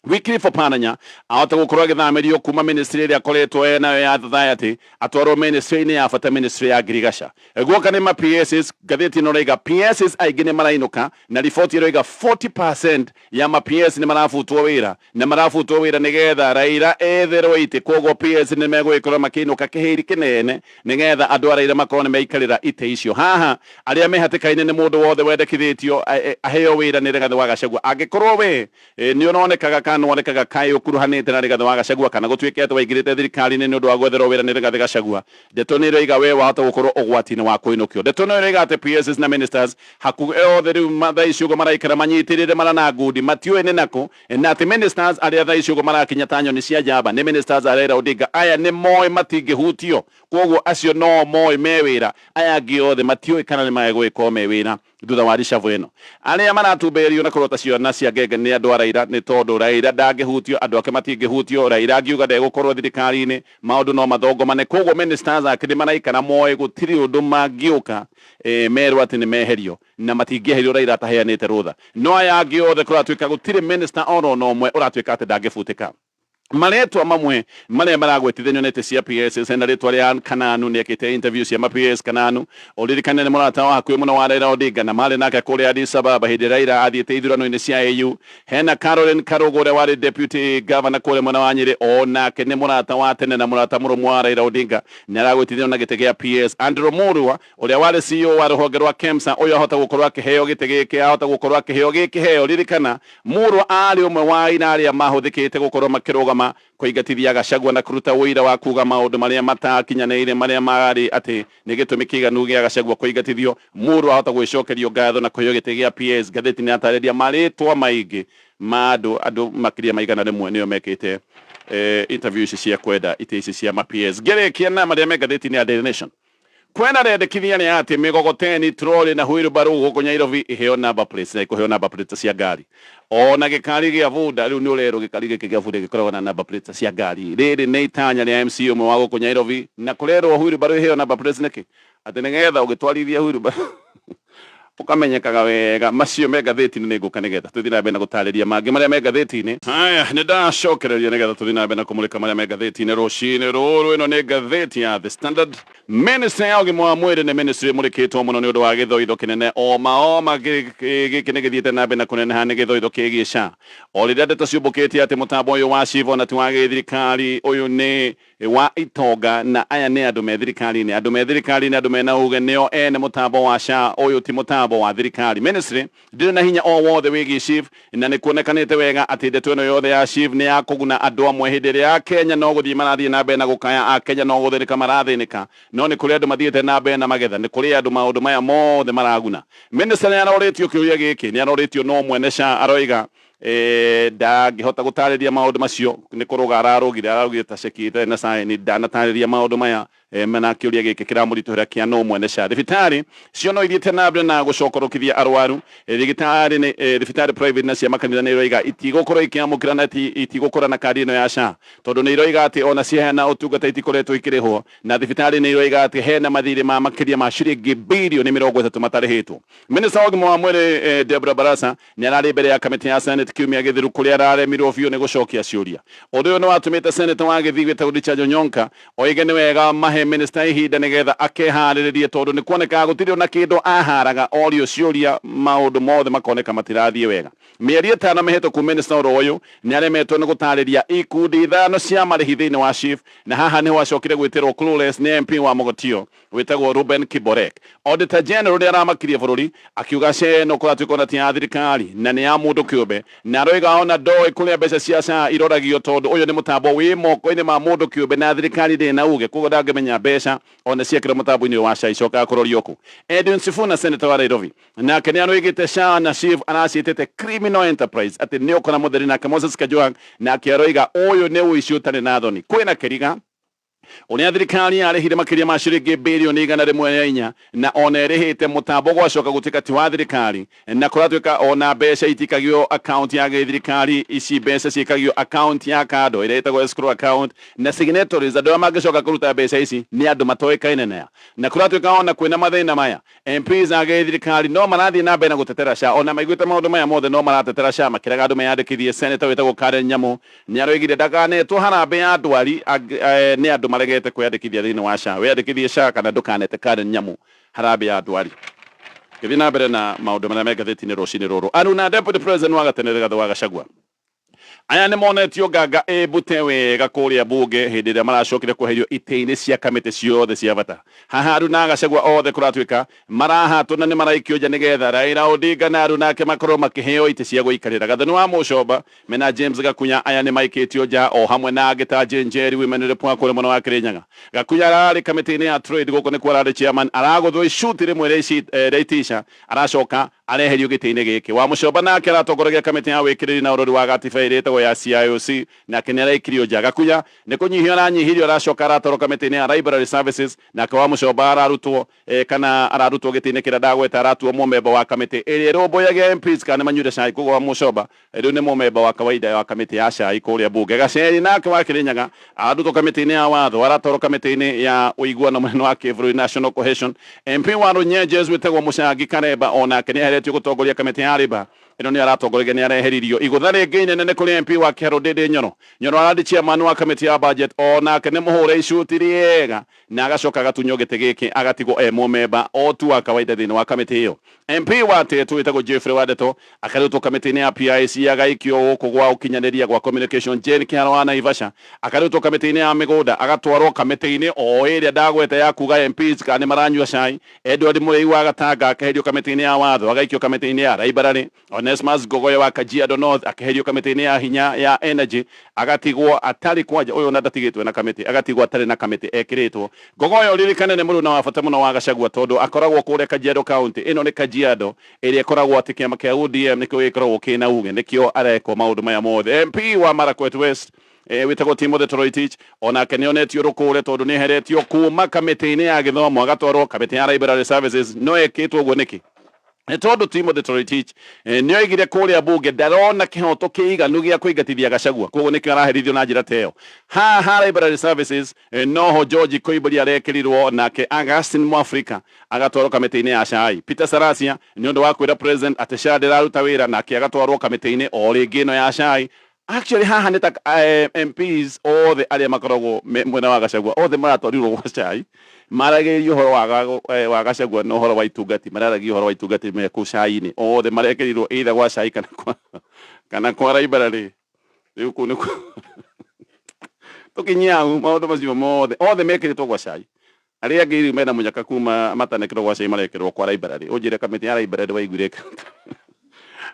Wycliffe Oparanya ahota gũkorwo agĩthamĩrio kuma ministry ĩrĩa akoretwo enayo ya society atwarwo ministry-inĩ ya bata, ministry ya ngirigaca. Guoka nĩ ma PSs, ngathĩti ĩno ĩroiga PSs aingĩ nĩ marainũka, na riboti ĩroiga 40% ya ma PS nĩ marabutwo wĩra, na marabutwo wĩra nĩgetha Raila etherwo itĩ. Koguo PS nĩ megũgĩkorwo makĩinũka kĩhĩri kĩnene nĩgetha andũ a Raila makorwo nĩ meikarĩra itĩ icio. Haha arĩa me hatĩka-inĩ nĩ mũndũ wothe wendekithĩtio aheo wĩra nĩ Rigathĩ wa Gachagua. Angĩkorwo we nĩ ũronekaga kana nĩwonekaga kaĩ ũkuruhanĩte na Rigathĩ wa Gachagua, kana gũtuĩke atĩ waingĩrĩte thirikari-inĩ nĩ ũndũ wa gwetherwo wĩra nĩ Rigathĩ Gachagua, ndeto nĩ ĩroiga we wahota gũkorwo ũgwati-inĩ wa kũinũkio. Ndeto no ĩroiga atĩ PSs na ministers hakuhĩ othe rĩu thaa ici ũguo maraikara manyitĩrĩire mara na ngundi, matiũĩ nĩ nakũ, na atĩ ministers arĩa thaa ici ũguo marakinya ta nyoni cia njamba nĩ ministers a Raila Odinga. Aya nĩ moĩ matingĩhutio, koguo acio no moĩ me wĩra. Aya angĩ othe matiũĩ kana nĩ magũgĩkorwo me wĩra thutha wa reshuffle ĩno. Arĩa maratumberio na kũrota ciana cia ngenge nĩ andũ a Raila, nĩ tondũ Raila ndangĩhutio, andũ ake matingĩhutio. Raila angiuga ndegũkorwo thirikari-inĩ, maũndũ no mathongomane. Koguo ministers ake nĩ maraikara moĩ gũtirĩ ũndũ mangĩũka merwo atĩ nĩ meherio, na matingĩeherio Raila ataheanĩte rũtha. No aya angĩ othe kũratuĩka gũtirĩ minister oro na ũmwe ũratuĩka atĩ ndangĩbutĩka. Marĩtwa mamwe marĩa maragwetithanio na itĩ cia PS, hena rĩtwa rĩa Kananu. Nĩ ekĩte interview cia ma PS. Kananu, ũririkane, nĩ mũrata wa hakuhĩ mũno wa Raila Odinga na marĩ nake kũrĩa Addis Ababa hĩndĩ ĩrĩa Raila athiĩte ithurano-inĩ cia AU. Hena Caroline Karũgũ, ũrĩa warĩ deputy governor kũrĩa mwena wa Nyĩrĩ, o nake nĩ mũrata wa tene na mũrata mũrũmu wa Raila Odinga, nĩ aragwetithanio na gĩtĩ gĩa PS. Andrew Murua, ũrĩa warĩ CEO wa rũhonge rwa KEMSA, ũyũ ahota gũkorwo akĩheo gĩtĩ gĩkĩ, ahota gũkorwo akĩheo gĩkĩheo. Ririkana Murwa arĩ ũmwe wa aira arĩa mahũthĩkĩte gũkorwo makĩrũgama kũingatithia Gachagua na kũruta ũira wa kuga maũndũ marĩa matakinyanĩire marĩa marĩ atĩ nĩ gĩtũmi kĩiganu gĩa Gachagua kũingatithio. Murwa ahota gwĩcokerio ngatho na kũheo gĩtĩ gĩa PS. Ngathĩti nĩ yatarĩria marĩtwa maingĩ ma andũ makĩria ma 100 nĩo mekĩte interview ici cia kwenda itĩ ici cia ma PS. Ngĩrĩkia na marĩa me ngathĩti-inĩ ya Daily Nation. Kwena rendekithia nĩ atĩ mĩgogoteni, trolley na wheelbarrow gũkũ Nyairobi iheo number plates na ikũheo number plates cia ngari. Ona gĩkari gĩa bunda rĩu nĩ ũrerwo gĩkari gĩkĩ gĩa bunda gĩkoragwo na number plates cia ngari. Rĩrĩ nĩ itanya rĩa MCA ũmwe wa gũkũ Nyairobi na kũrerwo wheelbarrow iheo number plates nĩkĩ? Atĩ nĩgetha ũgĩtwarithia wheelbarrow ũkamenyekaga wega. Macio me ngathĩti-inĩ nĩ ngũka nĩgetha tũthiĩ na mbere na gũtarĩria mangĩ marĩa me ngathĩti-inĩ. Haya, nĩ ndacokereria nĩgetha tũthiĩ na mbere na kũmũrĩka marĩa me ngathĩti-inĩ rũcinĩ rũrũ. Ĩno nĩ ngathĩti ya The Standard. Ministry ya ũgima wa mwĩrĩ nĩ ministry ĩmũrĩkĩtwo mũno nĩ ũndũ wa gĩthoitho kĩnene oma oma gĩkĩ nĩ gĩthiĩte na mbere na kũneneha nĩ gĩthoitho kĩgiĩ SHA. O rĩrĩa ndeto ciũmbũkĩte atĩ mũtambo ũyũ wa SHIF ona ti wa gĩthirikari, ũyũ nĩ wa itonga na aya nĩ andũ me thirikari-inĩ. Andũ me thirikari-inĩ, andũ mena uge nĩo ene mũtambo wa SHA, ũyũ ti mũtambo wa thirikari. Ministry ndĩrĩ na hinya o wothe wĩgiĩ SHIF na nĩ kuonekanĩte wega atĩ ndeto ĩno yothe ya SHIF nĩ ya kũguna andũ amwe hĩndĩ ĩrĩa Akenya no gũthiĩ marathiĩ na mbere na gũkaya, Akenya no gũthĩnĩka marathĩnĩka, no nĩ kũrĩ andũ mathiĩte na mbere na magetha, nĩ kũrĩ andũ maũndũ maya mothe maraguna. Minister nĩ arorĩtio kĩũria gĩkĩ, nĩ arorĩtio no mwene SHA aroiga ndangĩhota gũtarĩria maũndũ macio, nĩ kũrũga ararũgire, ararũgire ta ceki ĩtarĩ na saini, ndanatarĩria maũndũ maya na kĩũria gĩkĩ kĩramũritũhĩra kĩa nũ mwene SHA. Thibitarĩ cio no ithiĩte na mbere na gũcokorokithia arwaru. Thibitarĩ nĩ thibitarĩ private na cia makanitha nĩ iroiga itigũkorwo ikĩamũkĩra na itigũkora na kandi ĩno ya SHA tondũ nĩ iroiga atĩ ona ciaheana ũtungata itikoretwo ikĩrĩhwo, na thibitarĩ nĩ iroiga atĩ hena mathirĩ ma makĩria ma ciringi birioni 30 matarĩhĩtwo. Minista wa ũgima wa mwĩrĩ Deborah Barasa nĩ ararĩ mbere ya kamĩtĩ ya Senate kiumia gĩthiru kũrĩa araremirwo biũ nĩ gũcokia ciũria. Ũndũ ũyũ nĩ watũmĩte Senator wa Gĩthii wĩtagwo Richard Onyonka oige nĩ wega mahe minista ihinda nĩgetha akeharĩrĩrie tondũ nĩ kuonekaga gũtirĩ ona kĩndũ aharaga orio ciũria maũndũ mothe makoneka matirathiĩ wega. Mĩeri 5 mĩhĩtũku minista oro ũyũ nĩ aremetwo nĩ gũtarĩria ikundi ithano cia marĩhi thĩinĩ wa SHIF na haha nĩho acokire gwĩtĩrwo clueless nĩ MP wa Mogotio wĩtagwo Ruben Kiborek. Auditor General nĩ aramakirie bũrũri akiuga SHA ĩno kũratuĩka ona ti ya thirikari na nĩ ya mũndũ kĩũmbe, na aroiga ona ndoĩ kũrĩa mbeca cia SHA iroragio tondũ ũyũ nĩ mũtambo wĩ moko-inĩ ma mũndũ kĩũmbe na thirikari ndĩrĩ na uge, koguo ndangĩmenya mbeca ona ciekĩrwo mũtambo-inĩ ũyũ wa SHA icokaga kũrorio kũ. Edwin Sifuna senator wa Nairobi nake nĩ aroigĩte SHA na SHIF araciĩtĩte criminal enterprise atĩ nĩ ũkora mũtheri. Nake Moses Kajwang nake aroiga ũyũ nĩ ũici ũtarĩ na thoni. Kwĩna kĩriga ũrĩa thirikari yarĩhire makĩria ma ciringi birioni 104 na ona ĩrĩhĩte mũtambo gwacoka gũtuĩka ti wa thirikari na kũratuĩka ona mbeca itikagio account ya gĩthirikari, ici mbeca ciĩkagio account ya kando ĩrĩa ĩtagwo escrow account na signatories andũ arĩa mangĩcoka kũruta mbeca ici nĩ andũ matoĩkaine naya, na kũratuĩka ona kwĩna mathĩna maya MPs a gĩthirikari no marathiĩ na mbere na gũtetera SHA ona maiguĩte maũndũ maya mothe no maratetera SHA makĩraga andũ meyandĩkithie. Senator wĩtagwo Karen Nyamu nĩ aroigire ndakanetwo harambĩ ya ndwari nĩ andũ maregete kwĩyandĩkithia thĩinĩ wa SHA. Wĩyandĩkithie SHA kana ndũkanete Karen Nyamu harambĩ ya ndwari. Ngĩthiĩ na mbere na maũndũ marĩa me ngathĩti-inĩ rũcinĩ rũrũ, Aruna Deputy President wa gatene Rigathĩ wa Gachagua aya nĩ monetio nganga ĩmbute wega kũrĩa bunge hĩndĩ ĩrĩa maracokire kweherio itĩ-inĩ cia kamĩtĩ ciothe cia bata. Haha Aruna Gachagua othe kũratuĩka marahatwo na nĩ maraikio nja nĩgetha Raila Odinga na Aruna ake makorwo makĩheo itĩ cia gũikarĩra. Gathoni wa Mũcomba mena James Gakunya aya nĩ maikĩtio nja o hamwe na angĩ ta Jane Njeri Women Rep wa kũrĩa mwena wa Kirinyaga. Gakunya ararĩ kamĩtĩ-inĩ ya trade gũkũ nĩkuo ararĩ chairman, aragũthwo icuti rĩmwe rĩa itisha aracoka areherio gĩtĩ-inĩ gĩkĩ. Wa Mũcomba nake aratongoragia kamĩtĩ ya wĩkĩrĩri na ũrori wa gatiba ĩrĩa ĩtagwo ya CIOC nake nĩ araikirio nja. Gakunya nĩ kũnyihio aranyihirio aracoka aratwarwo kamĩtĩ-inĩ ya library services nake wa Mũcomba ararutwo kana ararutwo gĩtĩ-inĩ kĩrĩa ndagweta, aratuo mũmemba wa kamĩtĩ ĩrĩa ĩrũmbũyagia MPs kana nĩ manyuire cai. Koguo wa Mũcomba rĩu nĩ mũmemba wa kawaida wa kamĩtĩ ya cai kũrĩa bunge. Gaceri nake wa Kirinyaga ararutwo kamĩtĩ-inĩ ya watho aratwarwo kamĩtĩ-inĩ ya ũiguano mũnene wa kĩbũrũri National Cohesion. MP wa Runyenjes wĩtagwo Mũcangi Karemba onake nĩ eheretio gũtongoria kamĩtĩ ya Labour ĩno nĩ aratongoragia nĩ areheririo. Igũtha rĩngĩ inene nĩ kũrĩ MP wa Kĩharũ Ndĩndĩ Nyoro. Nyoro ararĩ chairman wa kamĩtĩ ya budget onake nĩ mũhũre icuti rĩega na agacoka agatunywo gĩtĩ gĩkĩ agatigwo e mũmemba o tu wa kawaida thĩinĩ wa kamĩtĩ ĩyo. MP wa Tetu wĩtagwo Jeffrey Wandeto akarutwo kamĩtĩ-inĩ ya PIC agaikio gũkũ gwa ũkinyanĩria gwa communication. Jane Kĩharo wa Naivasha akarutwo kamĩtĩ-inĩ ya mĩgũnda agatwarwo kamĩtĩ-inĩ o ĩrĩa ndagweta ya kuga MPs kana nĩ maranyua cai. Edward Mũrĩi wa Gatanga akeherio kamĩtĩ-inĩ ya watho agaikio kamĩtĩ-inĩ ya library. Onesmus Ngogoyo wa Kajiado North akeherio kamĩtĩ-inĩ ya hinya ya energy agatigwo atarĩ kwanja ũyũ ona ndatigĩtwo na kamĩtĩ agatigwo atarĩ na kamĩtĩ ekĩrĩtwo. Ngogoyo ririkane nĩ mũruna wa bata mũno wa Gachagua tondũ akoragwo kũrĩa Kajiado County. Ĩno nĩ Kajiado ĩrĩa ĩkoragwo atĩ kĩama kĩa ODM nĩkĩo gĩkoragwo kĩna uge, nĩkĩo arekwo maũndũ maya mothe. MP wa Marakwet West Wĩtagwo Timothy Toroitich onake nĩ onetio rũkũre tondũ nĩ eheretio kuma kamĩtĩ-inĩ ya gĩthomo agatwarwo kamĩtĩ ya library services. No ekĩtwo ũguo nĩkĩ? Nĩ tondũ Timothy Toroitich nĩ oigire kũrĩa bunge ndarona kĩhoto kĩiganu gĩa kũingatithia Gachagua, koguo nĩkĩo araherithio na njĩra ta ĩyo. Haha library services noho George Koimbũri arekĩrirwo, nake Augustine Mwafrika agatwarwo kamĩtĩ-inĩ ya CHAI. Peter Salasya nĩ ũndũ wa kwĩra president atĩ SHA ndĩraruta wĩra, nake agatwarwo kamĩtĩ-inĩ o rĩngĩ ĩno ya CHAI. Actually haha nĩ ta MPs othe arĩa makoragwo me mwena wa Gachagua othe maratwarirwo gwa CHAI maragĩrĩria ũhoro wa Gachagua na ũhoro wa itungati, mararagia ũhoro wa itungati me kũu CHAI-inĩ, othe marekĩrirwo either gwa CHAI kana kwa library. Rĩu kũu nĩkuo tũkinyie hau maũndũ macio mothe othe mekĩrĩtwo gwa CHAI. Arĩa angĩ rĩu mena mũnyaka kuma matanekĩrwo gwa CHAI marekĩrwo kwa library. Ũnjĩre kamĩtĩ ya library waiguire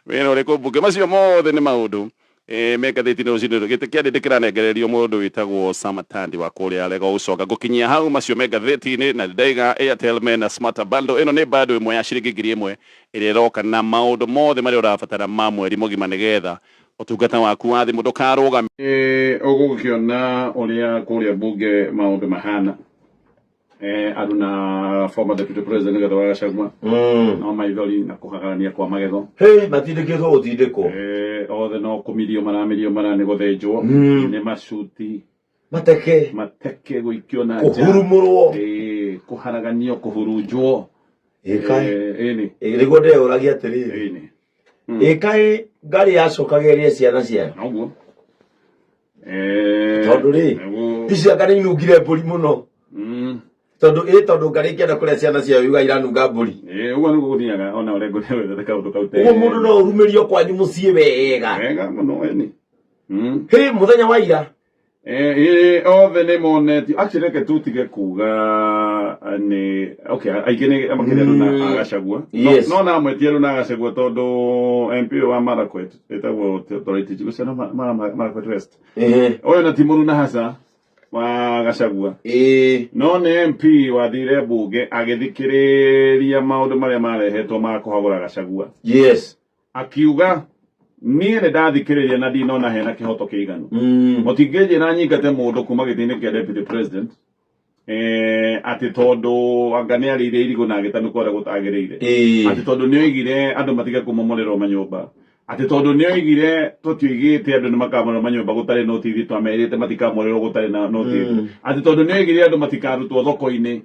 wĩra ũrĩkũ mbunge? Macio mothe nĩ maũndũ me ngathĩti-inĩ rũcinĩ rũrũ. Gĩtĩ kĩa ndĩndĩ kĩranengererio mũndũ wĩtagwo Samatandi wa kũrĩa Rega Ũconga. Ngũkinyia hau macio me ngathĩti-inĩ, na ndaiga Airtel mena Smarter Bundle. Ĩno nĩ bundle ĩmwe ya ciringi 1000 ĩrĩa ĩroka na maũndũ mothe marĩa ũrabatara ma mweri mũgima nĩgetha ũtungata waku wa thimũ ndũkarũgame. Ũgũkĩona ũrĩa kũrĩa mbunge maũndũ mahana. Aruna former deputy president Rigathi wa Gachagua no maithori na kũhagarania kwa magego. Hey, matindĩkĩtwo gũtindĩkwo. Othe no kũmirio maramirio mara nĩ gũthĩnjwo nĩ macuti mateke mateke gũikio na nja, kũhurumũrwo, kũharaganio, kũhurunjwo. Ĩkaĩ Ĩni. Nĩguo ndeyũragia atĩrĩrĩ, ĩni ĩkaĩ ngarĩ yacokagĩria ciana ciayo? Noguo. Tondũ rĩ, ici anga nĩ inungire mbũri mũno. Tondũ ngarĩ ĩngĩenda kũrĩa ciana ciayo yuga iranunga mbũri. Ũguo nĩguo gũthiaga ona ũrĩa ngũrĩa kaũndũ kau. Ũguo mũndũ no ũrumĩrio kwanyu mũciĩ wega. Wega mũno, ĩni. Hĩ, mũthenya wa ira. Othe nĩ monetio. Actually reke tutige kuga nĩ okay, aingĩ nĩ makĩria andũ na Agacagua. No na amwe ti andũ na Agacagua tondũ MP ũyũ wa Marakwet ĩtagwo Toroitich gũciana Marakwet West. Ũyũ na ti mũruna haca wa Gachagua. No nĩ MP wathire mbunge agĩthikĩrĩria maũndũ marĩa marehetwo ma kũhagũra Gachagua. Akiuga niĩ nĩ ndathikĩrĩria na ndinona hena kĩhoto kĩiganu. Mũtingĩnjĩra nyingate mũndũ kuma gĩtĩ-inĩ kĩa deputy president atĩ tondũ anga nĩ arĩire irigũ na agĩtanuka ũrĩa gũtagĩrĩire. Atĩ tondũ nĩ oigire andũ matige kũmomorerwo manyũmba. Atĩ tondũ nĩ oigire tũtioigĩte andũ nĩ makamomorerwo manyũmba gũtarĩ notithi, twamerĩte matikamomorerwo gũtarĩ na notithi. Atĩ tondũ nĩ oigire andũ matikarutwo thoko-inĩ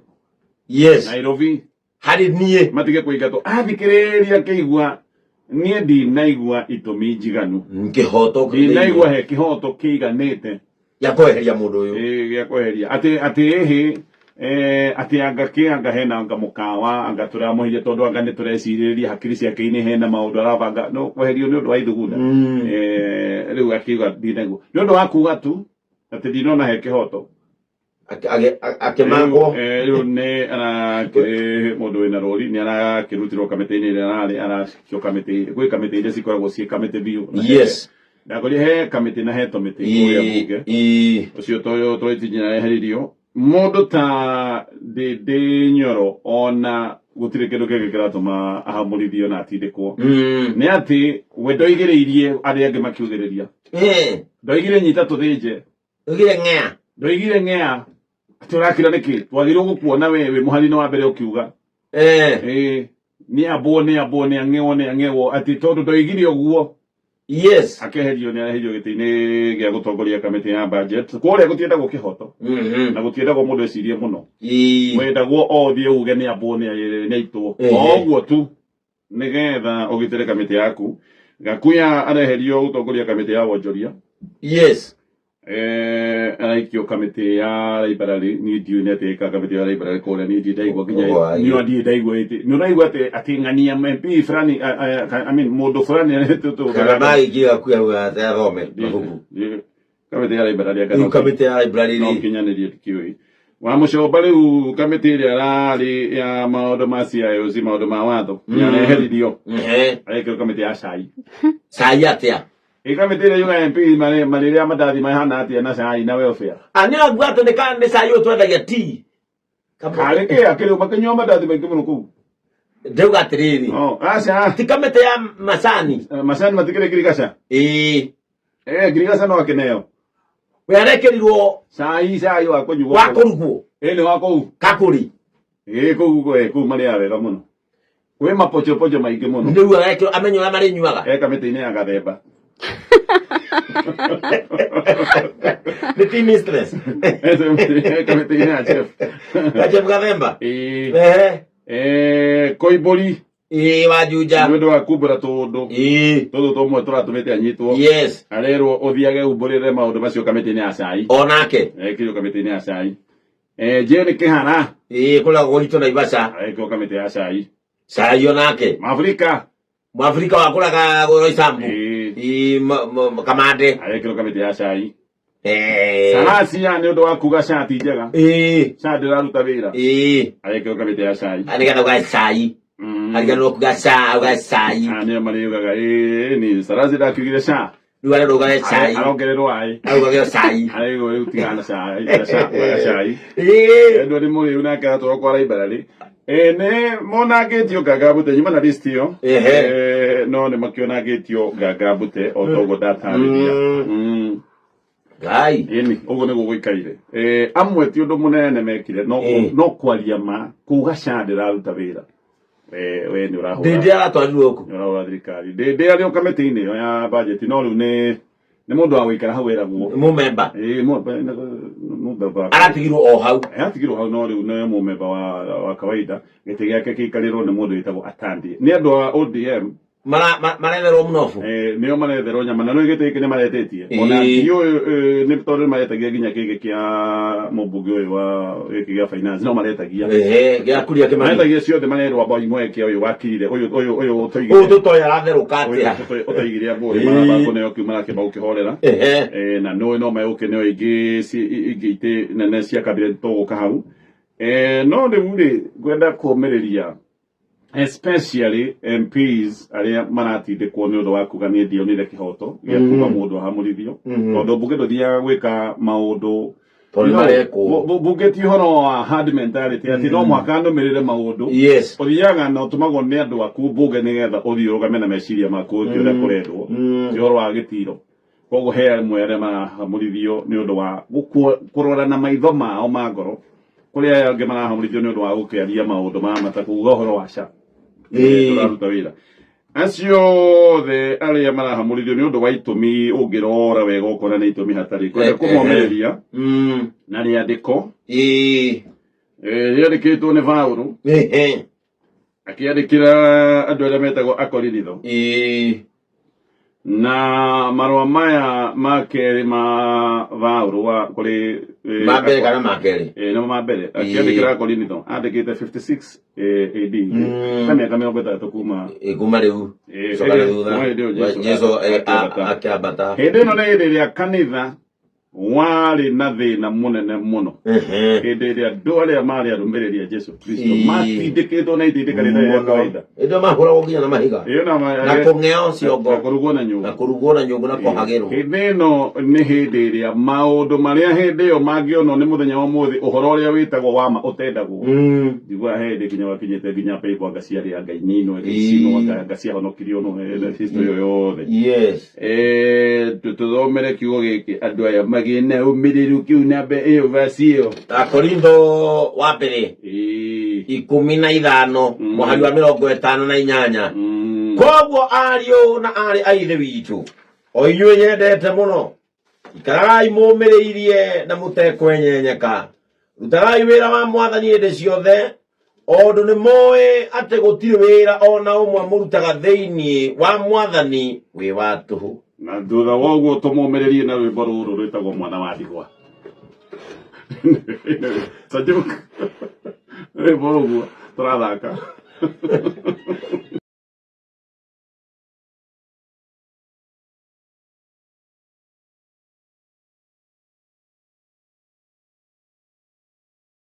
Nairobi. Harĩ niĩ. Matige kũingatwo. Athikĩrĩria akĩigua niĩ ndinaigua itũmi njiganu. Kĩhoto. Ndinaigua he kĩhoto kĩiganĩte gĩa kweheria mũndũ ũyũ. Gĩa kweheria atĩ ĩhĩ atĩ anga kĩ anga hena anga mũkawa anga tũramũhiria tondũ anga nĩ tũrecirĩrĩria hakiri ciake inĩ hena maũndũ arabanga no kweherio nĩ ũndũ wa ithugunda. Rĩu akiuga ndinaigua nĩ ũndũ wa kuga tu atĩ ndinona he kĩhoto. Akĩmangwo. Rĩu nĩ arakĩrĩ mũndũ wĩna rũri, nĩ arakĩrutirwo kamĩtĩ-inĩ ĩrĩa ararĩ, arakio kamĩtĩ gwĩ kamĩtĩ iria cikoragwo ciĩ kamĩtĩ biũ. Ndakorire he kamĩtĩ na he tũmĩtĩ kũrĩa bunge. Ũcio toyo Toroitich eheririo mũndũ ta Ndĩndĩ Nyoro, ona gũtirĩ kĩndũ kĩngĩ kĩratũma ahamũrithio na atindĩkwo nĩ atĩ we ndoigĩrĩirie arĩa angĩ makiugĩrĩria. Ndoigire nyita tũthĩnje. Ndoigire ng'ea. Ndoigire ng'ea. Atĩ ũrakira nĩkĩ? Twagĩrĩirwo gũkuona we wĩ mũhari-inĩ wa mbere ũkiuga. Nĩ ambwo, nĩ ambwo, nĩ ang'ewo, nĩ ang'ewo, atĩ tondũ ndoigire ũguo. Akeherio, nĩ areherio gĩtĩ-inĩ gĩa gũtongoria kamĩtĩ ya budget. Kũrĩa gũtiendagwo kĩhoto. Na gũtiendagwo mũndũ ecirie mũno. Wendagwo o ũthiĩ uge nĩ ambwo, nĩ aitwo. O ũguo tu nĩgetha ũgitĩre kamĩtĩ yaku. Gakuya areherio gũtongoria kamĩtĩ ya wonjoria. Araikio kamĩtĩ ya library. Niĩ ndiũĩ nĩ atĩ ĩka kamĩtĩ ya library kũrĩa, niĩ ndirĩ ndaigua nginya niĩ ndirĩ ndaigua ĩtĩ nĩ ũraigua atĩ ng'ania MP fulani, I mean mũndũ fulani aretwo Kana magĩikia Gakuya auga atĩ athome mabuku. Kamĩtĩ ya library anga. Rĩu kamĩtĩ ya library no rĩ. Kinyanĩrie ndikĩũĩ wa mũcomba. Rĩu kamĩtĩ ĩrĩa ararĩ ya maũndũ ma CIOC, maũndũ ma watho, nĩ areheririo. Arekĩrwo kamĩtĩ ya cai. Cai atĩa? Ĩ kamĩtĩ ĩrĩa yuga MP marĩrĩa mandathi mahana atĩa na cai na welfare. Ah, nĩ ũraigua atĩ nĩ cai ũyũ twendagia tea. Karĩ kĩ akĩrĩ makĩnyua mandathi maingĩ mũno kũu. Ndauga atĩrĩrĩ. Oh, aca. Ti kamĩtĩ ya macani. Macani matikĩrĩ ngirigaca. Ĩĩ. Ngirigaca no akĩneo. We arekĩrirwo Cai cai wa kũnyuo. Wa kũrugwo. Ĩ nĩ wa kũu. Kakũri. Ĩ kũu kũu marĩaga wega mũno. Kwĩ mapochopocho maingĩ mũno. Rĩu arekĩrwo amenye ũrĩa marĩnyuaga. E kamĩtĩ-inĩ ya Gathemba. Nĩ team mistress. E kamĩtĩ-inĩ ya chef. Ya chef Gathemba. Ĩ. Ehe. Koimbũri. Ĩĩ wa Juja. Nĩ ũndũ wa kumbũra tũũndũ. Ĩĩ. Tũtũ tũmwe tũratũmĩte anyitwo. Yes. Arerwo ũthiage umbũrĩre maũndũ macio kamĩtĩ-inĩ ya cai. Onake. Ekĩrwo kamĩtĩ-inĩ ya cai. Jane Kĩhara. Ĩĩ kũrĩa gwitũ Naivasha. Arekĩrwo kamĩtĩ ya cai. Cai onake. Maafrika. Mwafrika wa kũraga Roysambu. Ĩĩ. Ĩĩ Kamande. Arekĩrwo kamĩtĩ ya cai. Eh. Saracia nĩ ũndũ wa kuga cati njega. Ĩĩ. Ca ndĩraruta wĩra. Ĩĩ. Arekĩrwo kamĩtĩ ya cai. Nĩgetha ugae cai. Ariganĩrwo kuga ca ugae cai. Ah, nĩo marĩugaga ĩĩ ni Saracia ndakiugire ca. Rĩu arenda ugae cai. Arongererwo aĩ. Arugage cai. Arĩguo rĩu tigana na cai, na ca, ugaga cai. Ĩĩ. Endwa nĩ mũrĩu nake aratwarwo kwa library. Nĩ monangĩtio nganga mbute nyuma na list ĩyo. Ehe. No nĩ makĩonangĩtio nganga mbute o toguo ndatarĩria. Ngai. Ĩni, ũguo nĩguo gũikaire. Amwe ti ũndũ mũnene mekire, no kwaria ma, kuga ca ndĩraruta wĩra. We nĩ ũrahũra. Ndĩndĩ aratwarirwo kũ? Nĩ ũrahũra thirikari. Ndĩndĩ arĩ o kamĩtĩ-inĩ ĩyo ya budget, no rĩu nĩ nĩ mũndũ wa gũikara hau eragwo. Mũmemba. Ĩĩ, mũmemba. Aratigirwo o hau. Aratigirwo hau, no rĩu nĩ mũmemba wa kawaida. Gĩtĩ gĩake gĩikarĩrwo nĩ mũndũ wĩtagwo Atandi. Nĩ andũ a ODM. Maretherwo mnofu. Nĩo maretherwo nyama, na nĩ gĩtĩ gĩkĩ nĩ maretĩtie. Ona ndiũĩ, nĩ tondũ nĩ maretagia nginya gĩkĩ kĩa mũmbunge ũyũ wa gĩkĩ gĩa finance, no maretagia. Ehe, gĩa Kuria Kĩmani. Maretagia ciothe, marerwo amba imwe kĩa ũyũ wakirire, ũyũ ũyũ ũyũ ũtoigire. Ũyũ tũtoĩ aratherũka atĩa. Ũyũ ũtoigire ambũrĩ, maramba kũneo kĩu marakĩamba gũkĩhorera. Na nĩũĩ no megũkĩneo ingĩ ingĩ itĩ nene cia cabinet tũgũka hau. No rĩu rĩ, ngwenda kũũmĩrĩria especially MPs arĩa maratindĩkwo nĩ ũndũ wa kuga niĩ ndionire kĩhoto gĩa kuga mũndũ ahamũrithio, tondũ mbunge ndũthiaga gwĩka maũndũ Tondũ You know, marekwo. Mbunge ti ũhoro wa hard mentality atĩ no mũhaka nũmĩrĩre maũndũ. Ũthiaga na ũtũmagwo nĩ andũ aku mbunge nĩgetha ũthiĩ ũrũgame na meciria maku ũthiĩ ũrĩa kũrendwo, ti ũhoro wa gĩtiro. Koguo he amwe arĩa marahamũrithio nĩ ũndũ wa kũrora na maitho mao ma ngoro, kũrĩ aya angĩ marahamũrithio nĩ ũndũ wa gũkĩaria maũndũ ma mata, kuga ũhoro wa ca tũraruta wĩra. Acio othe arĩa marahamũrithio nĩ ũndũ wa itũmi ũngĩrora wega ũkona nĩ itũmi hatarĩ, kwenda kũmomĩrĩria na rĩandĩko rĩandĩkĩtwo nĩ Paũlũ akĩandĩkĩra andũ arĩa metagwo Akorinitho. Na marũa maya ma kerĩ ma Paũlũ wa kũrĩ Ma mbere kana ma kerĩ? Nĩmo ma mbere. Akĩandĩkĩra Akorinitho, andĩkĩte 56 AD. Ta mĩaka 60 kuma Kuma rĩu. Coka na thutha. Kuma hĩndĩ ĩyo Jesũ Jesũ, akĩambata. Akĩambata. Hĩndĩ ĩno nĩ hĩndĩ ĩrĩa kanitha warĩ na thĩna mũnene mũno. Hĩndĩ ĩrĩa andũ arĩa marĩ arũmĩrĩri a Jesũ Kristo matindĩkĩtwo na itindĩka rĩtarĩ rĩa Mũno. kawaida. Hĩndĩ ĩyo mahũragwo nginya na mahiga. Ĩyo na Na kũng'eo ciongo. Na kũrugwo na nyũngũ. Na kũrugwo na nyũngũ na kũhagĩrwo. Hĩndĩ ĩno nĩ hĩndĩ ĩrĩa maũndũ marĩa hĩndĩ ĩyo mangĩonwo nĩ mũthenya wa ũmũthĩ, ũhoro ũrĩa wĩtagwo wa ma ũtendagwo. Njiguaga he hĩndĩ nginya wakinyĩte nginya paper anga ciarĩ anga ininwo, ĩgĩcinwo, anga ciahonokirio no history ĩyo yothe. Tũthomere kiugo gĩkĩ andũ aya magĩe na ũmĩrĩru kĩu namba ĩyo verse ĩyo. Akorintho wa mbere 15 mũhari wa 58. Koguo ariũ na aarĩ a Ithe witũ, o inyuĩ nyendete mũno, ikaragai mũũmĩrĩirie na mũtekwenyenyeka. Rutagai wĩra wa Mwathani hĩndĩ ciothe, tondũ nĩ mũĩ atĩ gũtirĩ wĩra o na ũmwe mũrutaga thĩinĩ wa Mwathani wĩ wa tũhũ. Na thutha wa ũguo tũmũmĩrĩrie na rwĩmbo rũrũ rwĩtagwo Mwana wa Ndigwa. It's a joke. Rwĩmbo ũguo tũrathaka.